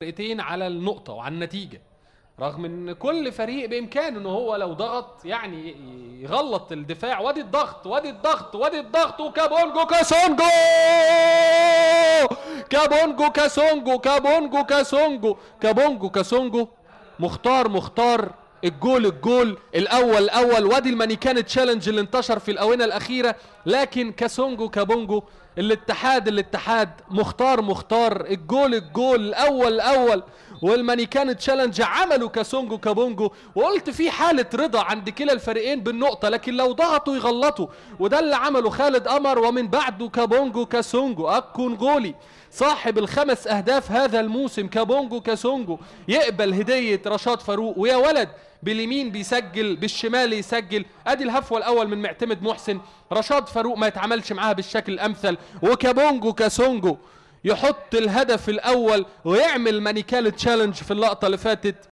الفرقتين على النقطة وعلى النتيجة، رغم ان كل فريق بامكانه ان هو لو ضغط يعني يغلط الدفاع. وادي الضغط وادي الضغط وادي الضغط، وكابونجو كاسونجو كابونجو كاسونجو كابونجو كاسونجو كابونجو كاسونجو، مختار مختار، الجول الجول الاول الاول. وادي المانيكان challenge اللي انتشر في الاونة الاخيرة، لكن كاسونجو كابونجو، الاتحاد الاتحاد، مختار مختار، الجول الجول الاول الاول، والمانيكان challenge عملوا كاسونجو كابونجو. وقلت في حاله رضا عند كلا الفريقين بالنقطة، لكن لو ضغطوا يغلطوا، وده اللي عمله خالد قمر، ومن بعده كابونجو كاسونجو الكونغولي صاحب الخمس اهداف هذا الموسم. كابونجو كاسونجو يقبل هديه رشاد فاروق، ويا ولد باليمين بيسجل بالشمال يسجل. ادي الهفوه الاول من معتمد محسن، رشاد فاروق ما يتعاملش معاها بالشكل الامثل، وكابونجو كاسونجو يحط الهدف الاول ويعمل مانيكال challenge في اللقطة اللي فاتت.